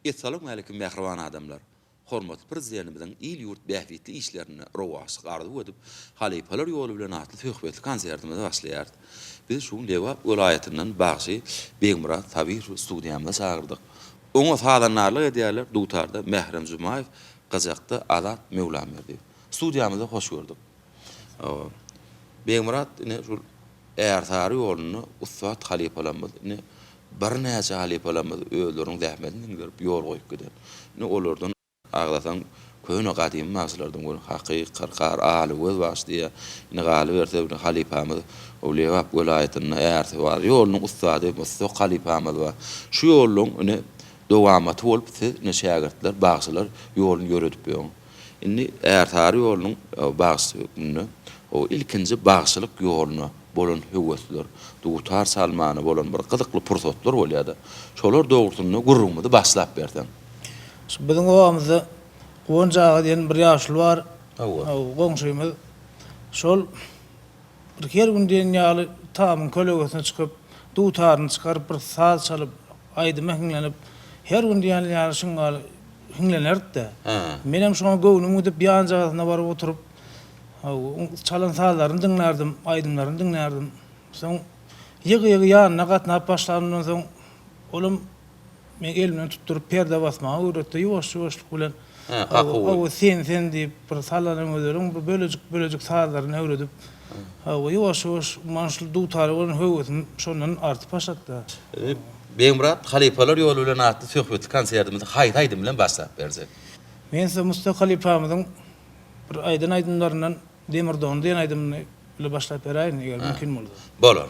Essalawmaleýkim mähriban adamlar! Hormatly Prezidentimiziň il-ýurt bähbitli işlerinde rowaçlyk arzuw edip, Halypalar ýoly bilen atly söhbetli konsertimizi başlaýarys. Biz şu gün Lebap welaýatyndan bagşy Begmyrat Sabyrowy studiýamyza çagyrdyk. Oňa sazandarlyk edýärler dutarda Mährem Jumaýew, gyjakda Azat Möwlamberdiýew. Studiýamyzda hoş gördük. Begmyrat ine şul Ärsary ýolunda ussat halypalarymyz ine birnäçe halypalarymyz özleriniň zähmetini siňdirip ýol goýup giden. Ine olardan agzasaň köne gadymy bagşylardan görün Haky, Kyrkar, Aly göz bagşy diýýär. Ine galyberse ine halypamyz Lebap welaýatynda Ärsary ýolunyň ussady Mussak halypamyz bar. Şu ýoluň ine dowamaty bolup siz ine şägirtler bagşylar ýoluny ýöredip ýörüň. Indi Ärsary ýolunyň bagşysy hökmünde ilkinji bagşylyk ýoluna bolan höwesler, dutar çalmana bolan bir gyzykly pursatlar bolýar-da. Şolar dogrusynda gürrüňimizi başlap berseň. Şu biziň obamyzda Guwanç aga diýen bir ýaşuly bar. Hawa. Goňşymyz. Şol Bir her gün diýen ýaly tamyň kölegesine çykyp, dutaryny çykaryp bir saz çalyp, aýdyma hiňlenip, her gün diýen ýaly şuňňaly hiňlenerdi-de. Menem şoňa göwnüm gidip, ýanjagasyna baryp oturyp, çalan sazlaryny diňlärdim, aýdymlaryny diňlärdim. Soň ýygy-ýygy ýanyna gatnap başlanymdan soň, olam Meň elimden tutduryp perde basmagy öwretdi. Ýuwaş-ýuwaşlyk bilen Hawa, sen-sen diýip, bir Sallanagözeliň bir bölejik-bölejik sazlaryny öwredip, hawa, ýuwaş-ýuwaş maňa şul dutara bolan höwesim şondan artyp başlady-da. Begmyrat, Halypalar ýoly bilen atly söhbetli konsertimizi haýsy aýdym bilen başlap berjek? Men size Mustafa halypamyzyň bir aýdan aýdymlaryndan Demir don diýen aýdymyny bile başlap beräýin, eger mümkin bolsa. Bolar.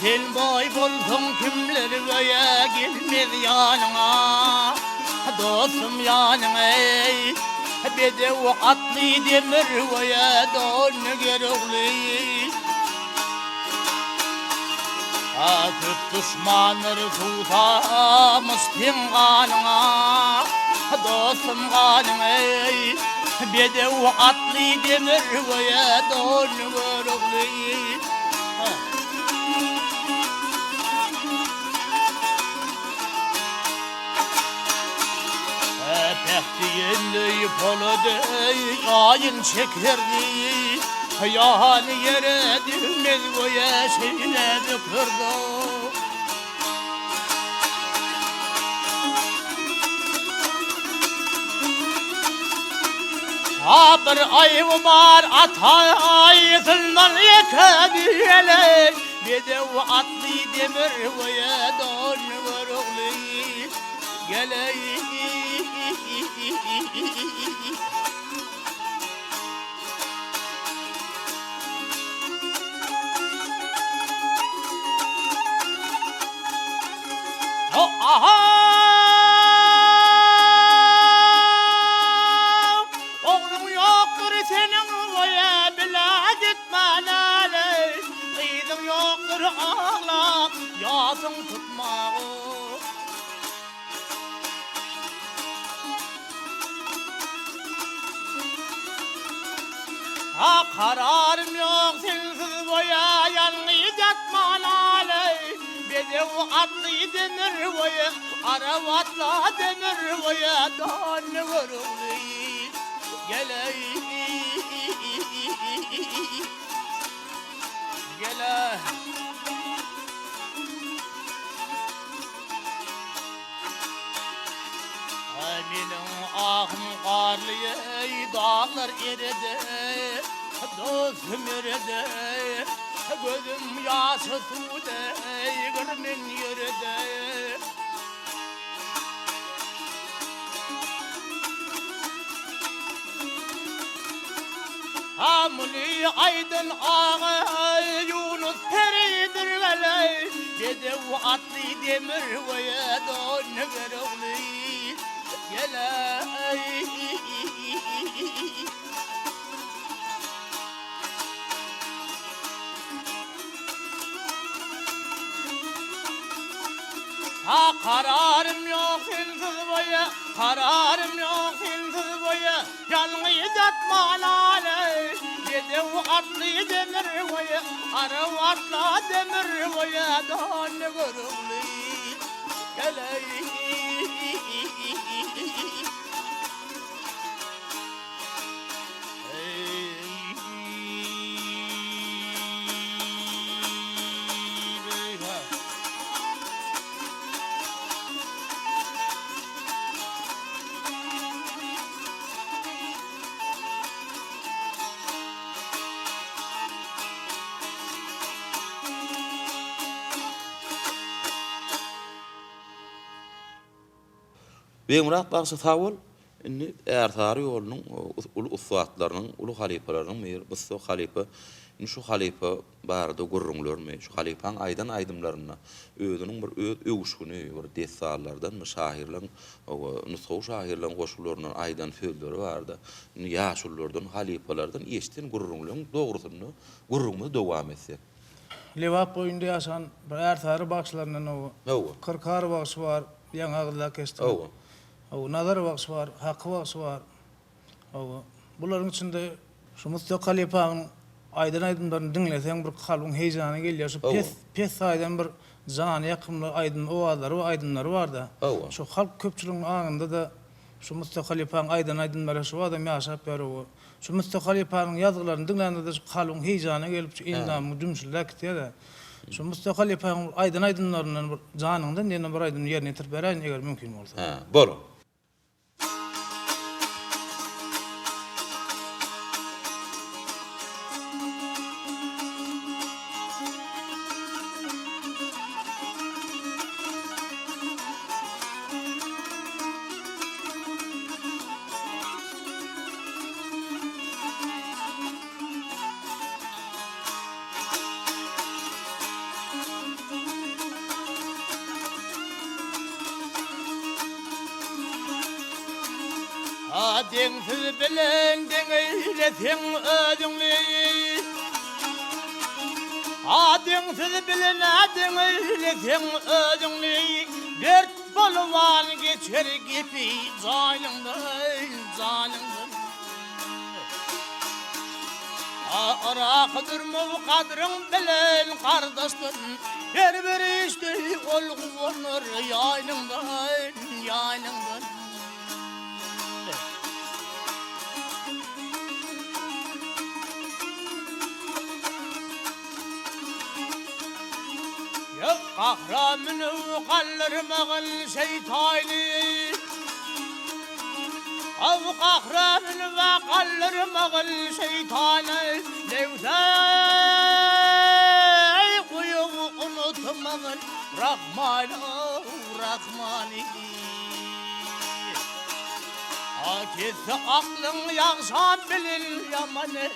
Sen baý bolsaň kimler göýä gelmez ýanyňa Dostum ýanyňa eý Bedew atly demir göýä donny gerogly Köp duşmanlar suwsamyş seň ganyňa, Dostum ganyňa eý, Bedew atly demir göýä donly Görogly. Pähdi ýelleý pola deý aýyn çekerdi, Ýany ýere degmez göýä şeýle bökerdi. A bir aýby bar ataýsyndan ýeke diýeli, Bedew atly demir göýä donly Görogly. Geleý. Ogluň ýokdur seniň oýa bile gitmäne, Gyzyň ýokdur aglap ýasyň tutmaga. A kararym ýok sensiz boýa ýalňyz ýatman aleý Bedew atly demir boýa arap atla demir boýa Donny Görogly geleý Gele. Aý meniň ahym garly eý daglar eredi dostum eredi gözüm ýaşy suw deý girmen ýöredi. Ha muny aýdan aga Ýunus peridir weleý, Bedew atly. demir boýa don Görogly gel-eý. Ha kararym ýok sensiz boýa, kararym ýok sensiz boýa, Ýalňyz ýatman aly, bedew atly demir boýa, Araw atla demir boýa, donly Görogly gel-eý. Begmyrat bagşy sag bol. Indi Ärsary ýolunyň uly ussatlarynyň, uly halypalarynyň biri Mustafa halypa. Indi şu halypa barada gürrüňlermi, şu halypaň aýdan aýdymlarynda özüniň bir öz öwüşgini, bir dessanlardanmy, şahyrlaryň, hawa, nusgawy şahyrlaryň goşgularyndan aýdan sözleri barada, indi ýaşululardan, halypalardan eşiden gürrüňleň dogrusynda gürrüňimizi dowam etsek. Lebap boýunda ýaşan bir ärsary bagşylaryndan hawa. Hawa. Kyrkar bagşy bar, ýaňy agzap geçdiň. Hawa. Hawa, Nazar bagşy bar, Haky bagşy bar. Hawa, bularyň içinde şu Mustafa halypanyň aýdan aýdymlaryny diňleseň bir kalbyň heýjana gelýär. Şu pes pes taýdan bir jana ýakymly aýdym owazlary we aýdymlary barda. Şu halk köpçüliginiň aňynda-da şu Mustafa halypanyň aýdan aýdymlary şu badam ýaşap ýör we şu Mustafa halypanyň ýazgylaryny diňlände-de şu kalbyň heýjana gelip şu endamyň jümşüldäp gitýär-de. Şu Mustafa halypanyň aýdan aýdymlaryndan bir janyňdan diýen bir aýdymy ýerine ýetirip beräýin eger mümkin bolsa. Hä, bolar. Ha deňsiz bilen deňeýleseň özüňi Ha deňsiz bilen deňeýleseň özüňi Dert bolman geçer gepi janyňdan janyňdan Yrak durmuş gadryň bilen gardaşdan, Her bir işde ol guwanar ýanyňdan, ýanyňdan. Ýok gahra münüp galdyrmagyn şeýtany. Aw gahra münüp galdyrmagyn şeýtany. Newse guýup unutmagyn Rahmany, Rahmany. A kesse aklyň ýagşam bilin ýamany,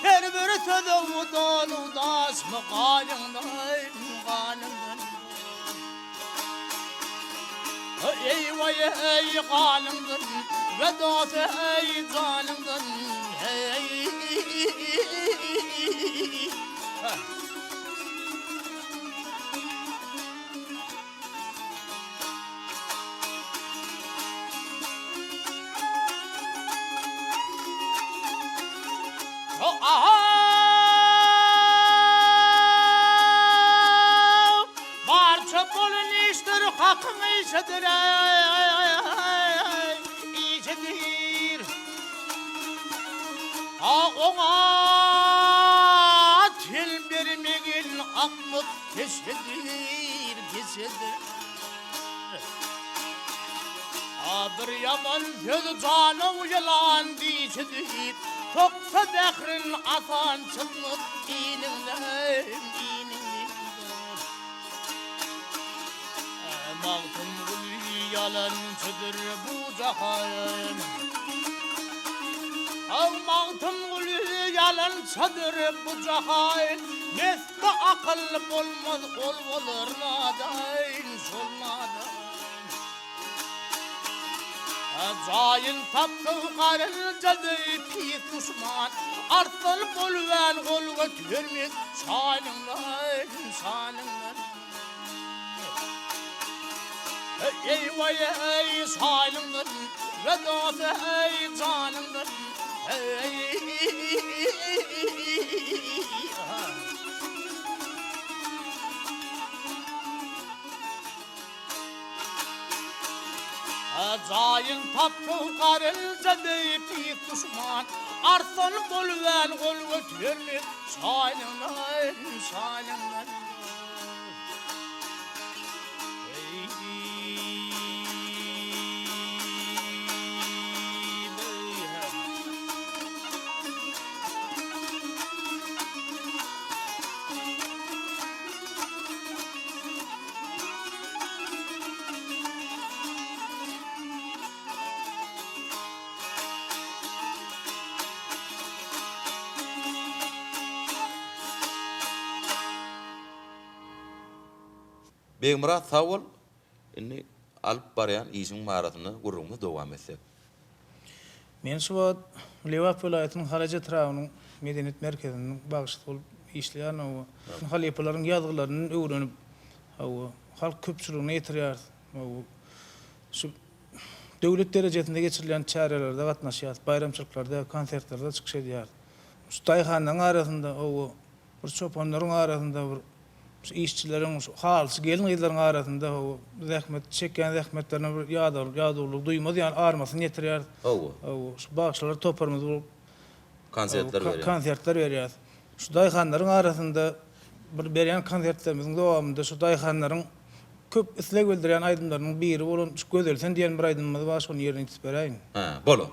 Her bir söze dolu daşmy ganyňdan, ganyňdan. Eý waý eý ganyňdan, we dos eý janyňdan, eý. Barça bolan işler Hakyň işidir, işidir. Ha oňa til bermegin akmak peşedir, peşedir. A bir ýaman söz janyň ýylan dişidir, Soksa zährin asan çykmaz iniňden, iniňden. Magtymguly ýalançydyr bu jahan. Aw Magtymguly ýalançadyr bu jahan, Mesli akyl bolmaz ol bolar nadan, şol nadan. Jaýyn tapsa garynja deý pis duşman, Arslan bolýan gol götermez şanyňdan, şanyňdan. Eý waý eý şanyňdan, wedasy eý janyňdan, eý. Jaýyn tapsa garynja deý pis duşman, Arslan bolýan gol götermez şanyňdan, şanyňdan. Begmyrat sag bol. Indi alyp barýan işiň barasynda gürrüňimizi dowam etsek. Men şu wagt Lebap welaýatynyň Halaç etrabynyň medeniýet merkeziniň bagşysy bolup işleýärin. Hawa, halypalaryň ýazgylaryny öwrenip, hawa, halk köpçüligine ýetirýäris. Hawa, şu döwlet derejesinde geçirilýän çärelerde gatnaşýarys, baýramçylyklarda, konsertlerde çykyş edýäris. Şu daýhanlaryň arasynda, hawa, bir çopanlaryň arasynda, bir şu işçileriň, şu halyçy gelin-gyzlaryň arasynda hawa, zähmet çekýän zähmetlerine bir ýadawlyk, ýadawlygy duýmaz ýaly armasyny ýetirýäris. Hawa. Hawa, şu bagşylar toparymyz bolup Konsertler berýär. Konsertler berýäris. Şu daýhanlaryň arasynda bir berýän konsertlerimiziň dowamynda şu daýhanlaryň köp isleg bildirýän aýdymlarynyň biri bolan şu Gözel sen diýen bir aýdymymyz bar, şony ýerine ýetirip beräýiň. Hä, bolar.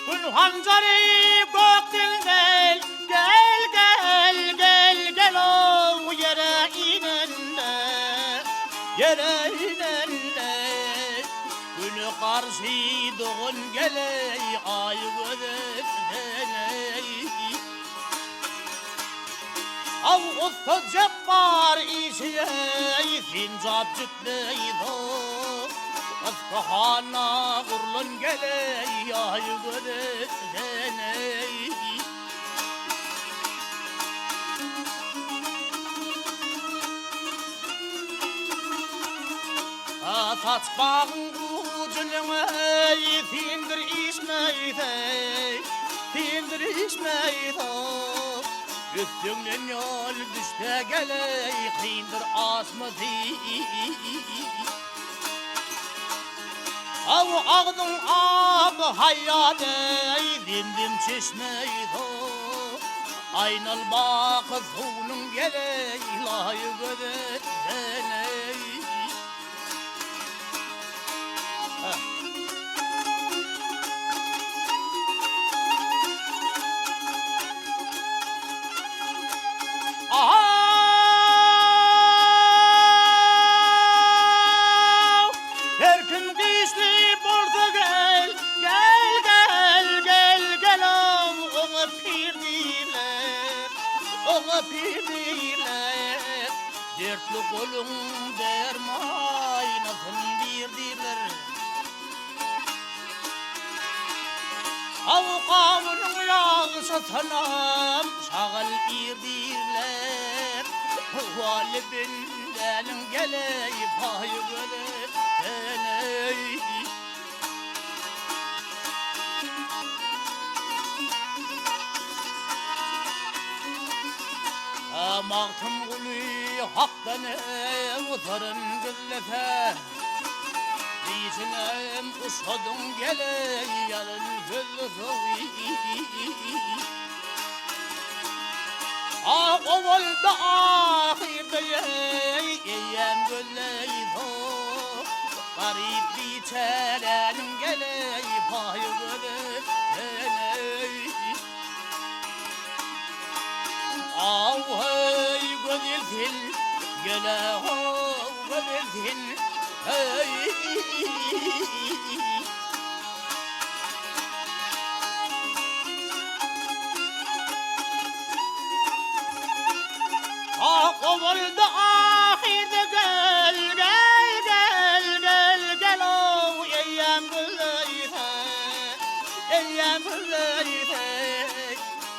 Gün hanjary gök deňzel, Gel, gel, gel, gel ow ýere inende, Ýere inende. Güne garşy dogan geleý, Aý gözel sen-eý. Aw ussa Jepbar işi-eý, Senjap jütleý-how. Yspyhanda gurlan geleý, Aý gözel sen-eý. Saçbagyň ujunyň-eý, Sindir işmeýseý, Sindir işmeýseý. Üstüňden ýol düşse geleý, Kyndyr aşmasy. Aw agzyň aby haýýat-eý, Zemzem çeşmeýseý. Aýnal baky suwunyň geleý, Laý gözel sen-eý. Her kim güýçli bolsa gel, gel, gel, gel, gel ow, oňa pir diýler, oňa pir diýler. Dertli goluň dermaýnasyn bir diýler. Aw gawunyň ýagşysynam şagal ir diýler. Howaly bendäniň geleý paýy gözel sen-eý. Magtymguly Hakdan öwsaryn gözlese. Diýsinem uşadyň geleý ýalyn sözli sowi. Ah owalda ahyrda eý eýýäm gözleý so. Garyp biçäräniň geleý paýy göze eý. Aw heý gözel sen gele how gözel sen heý. Ah owalda ahyrda gel gel gel gel gel ow eýýäm gözleýse eýýäm gözleýse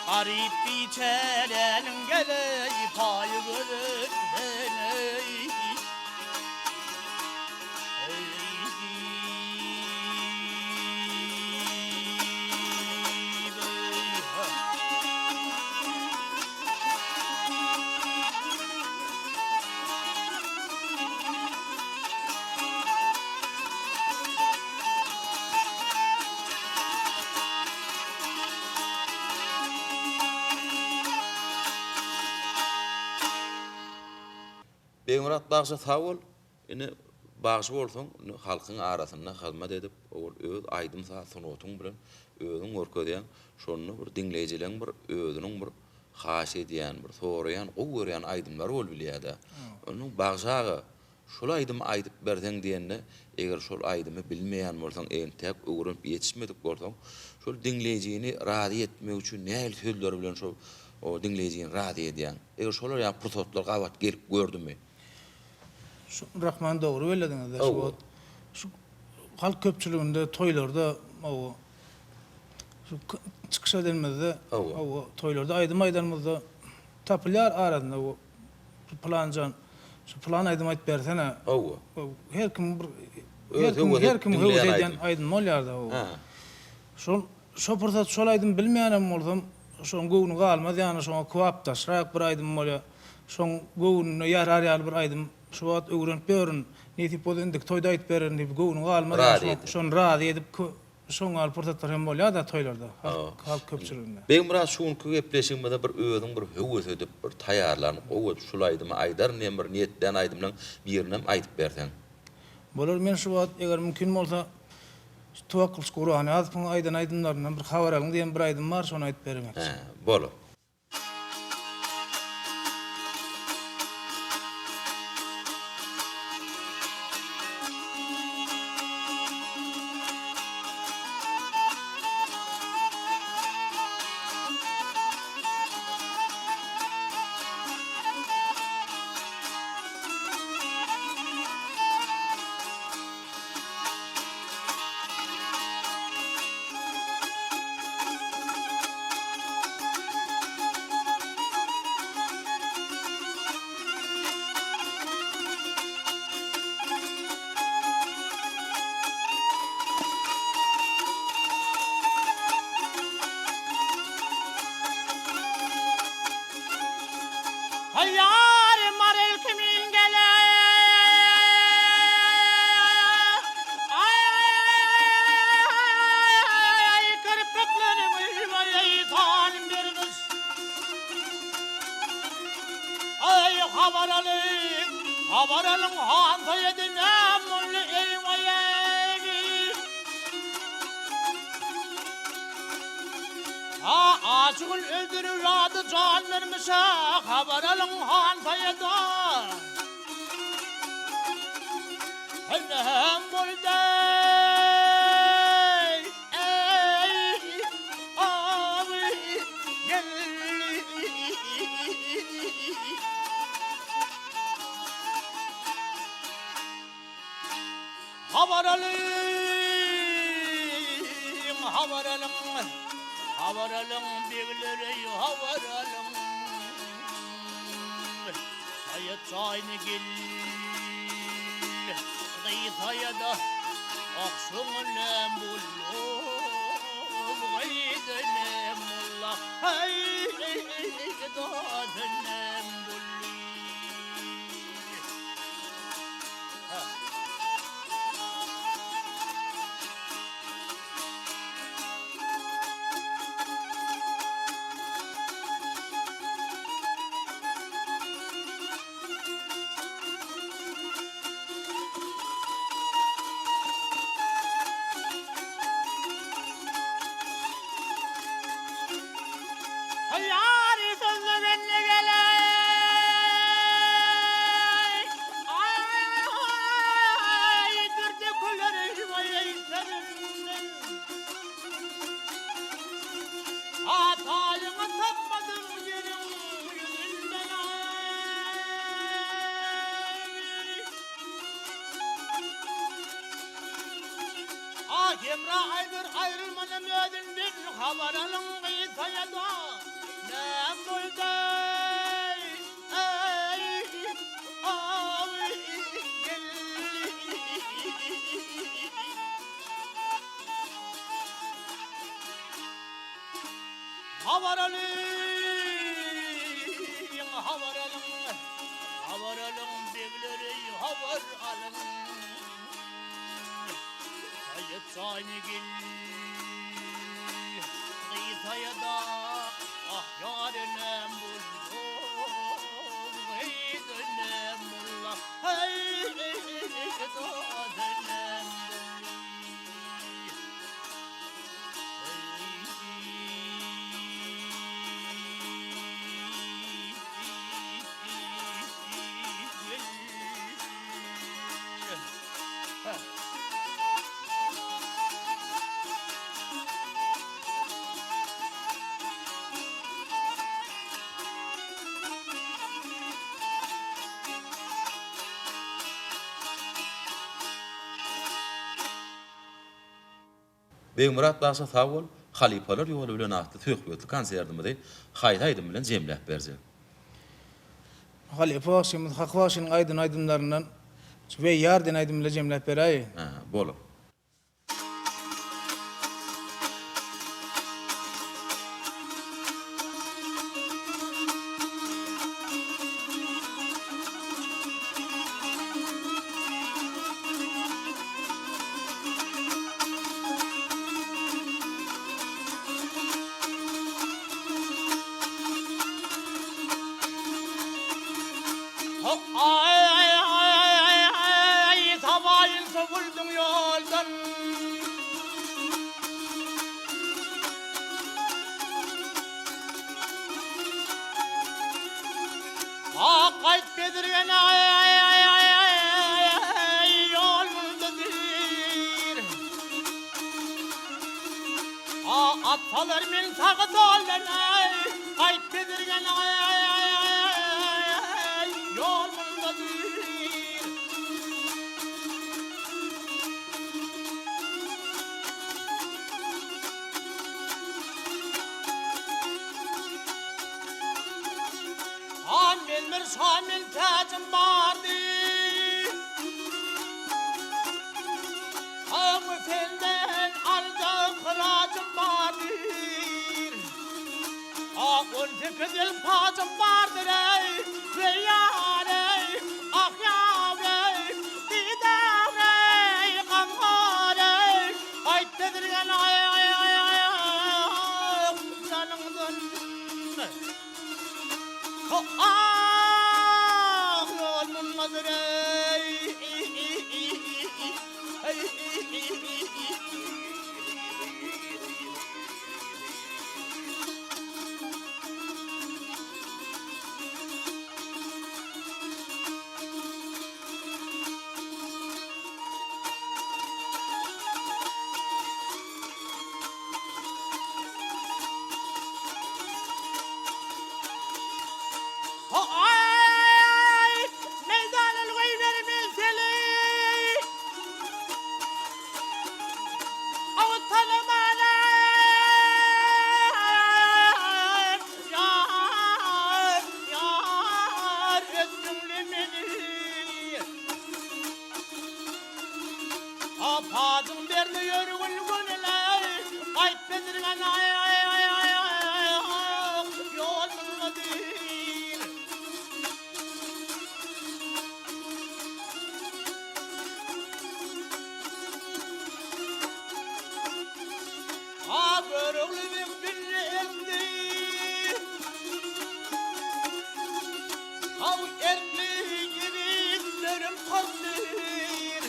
Garyp biçäräniň geleý paýy gözel eý. Begmyrat bagşa sag bol. Ine bagşy bolsaň indi halkyň arasynda hyzmat edip ol öz aýdym saz sungatyň bilen özüň görkezýäň şonda bir diňleýjileň bir özüniň bir haýyş edýän bir soraýan gowy görýän aýdymlary bolup bilýädä. Onuň bagşy aga şol aýdymy aýdyp berseň diýende eger şol aýdymy bilmeýän bolsaň entäk öwrenip ýetişmedik bolsaň şol diňleýjini razy etmek üçin nähili sözler bilen şol diňleýjini razy edýäň eger şolar ýaly pursatlar gabat gelip gördümi? Şu Rahman dogry bellediňizde şu wagt şu halk köpçüliginde toýlarda hawa şu çykyş edenimizde hawa toýlarda aýdym aýdanymyzda tapylýar arasynda bu pylanjan şu pylan aýdym aýdyp bersene hawa her kim bir her kim her kim höwes edýän aýdym bolýarda hawa şol şo pursat şol aýdymy bilmeýänem bolsam şoň göwni galmaz ýany şoňa kybapdaşrak bir aýdym bolýar. Şoň göwnüne ýarar ýaly bir aýdym şu wagt öwrenip ýörün. Nesip bolsa indiki toýda aýdyp bererin diýip göwni galmaz ýaly şony razy edip şoň ýaly pursatlar hem bolýar-da toýlarda, halk köpçüliginde. Begmyrat şu günki gepleşigimize bir özüň bir höwes edip bir taýýarlanyp gowy edip şul aýdymy aýdaryn diýen bir niýetlän aýdymlaň birinem aýdyp berseň. Bolar men şu wagt eger mümkin bolsa şu Tuwakgylyç Gurbanýazowyň aýdan aýdymlaryndan bir habar alyň diýen bir aýdym bar şony aýdyp beremekçi. Hä, bolar. Haýýar Maryl kimin gele. Aý kirpiklerimi tan bir gyz. Aý habar alyň, habar alyň han soýedinem boldy eý waý eý. Ha Aşygül öldürip ady jan bermişe habar alyň han saýada. Hemem boldy ey awy geldi. Habar alyň, habar alyň, habar alyň begler-eý, habar alyň. Saýat çaýyny gel, gyýsaýada, akşoňunem bullum, gyýdynem mulla, heý, dadynem bully. Hemra aýdyr aýrylmanam özünden habar alyň gyz saýada näm boldy eý aý geldi. Habar alyň, habar alyň, habar alyň begler-eý, habar alyň. Saýat jaýyna gel, gyz saýada, ah ýar enem boldy, gyz enem boldy, heý, dad enem boldy. Begmyrat bagşa sag bol, Halypalar ýoly bilen atly söhbetli konsertimizi haýsy aýdym bilen jemläp berjek? Halypa bagşymyz Haky bagşynyň aýdan aýdymlaryndan şu Weýýar diýen aýdym bilen jemläp beräýin. Hä, bolar. Aý, sabaýyn sowuldyň ýoldan. Ak gaýt bezirgen ýol mundadyr. At salar men saga doldan gaýt bezirgen ýol mundadyr. Han men bir şamil täjim bardy. Aňy senden aljak hyrajym bardyr. Ah, 18 ýyl pajym bardyr eý, Weýan eý, ah ýar eý, didar eý, gamgar eý, Aýt bezirgen aý janyňdan. Ah, ýol mundadyr eý. Aý, meýdanyny goýber men seni. Aw tanamana. Ýar, ýar, ötdüňle meni. Apajyň berdi ýörgün gününe, Gaýt bezirgen aý-aý-aý-aý, ýol mundadyr. A Görogly beg dilli etdi. Haw erkli ýigitlerim köpdür.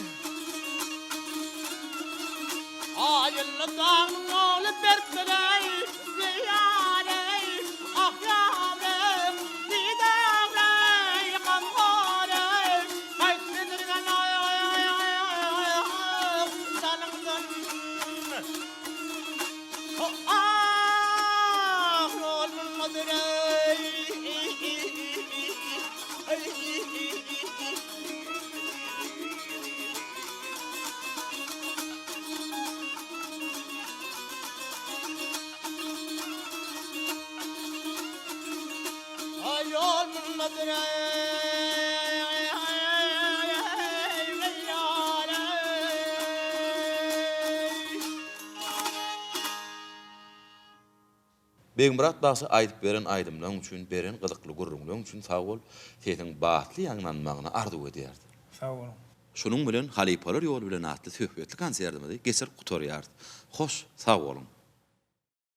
Aýylly dagyň ýoly berkdir eý, Zeýan eý, ah ýar eý, didar eý, gamhor eý, Gaýt bezirgen aý-aý-aý-aý, janyňdan. Ah, ýol mundadyr eý. Aýrylmadyr eý, weýran eý. Begmyrat bagşy aýdyp beren aýdymlaň üçin beren gyzykly gürrüňleň üçin sag bol sesiň batly ýaňlanmagyny arzuw edýäris. Sag boluň. Şunuň bilen Halypalar ýoly bilen atly söhbetli konsertimizi geçirip gutarýarys. Hoş sag boluň.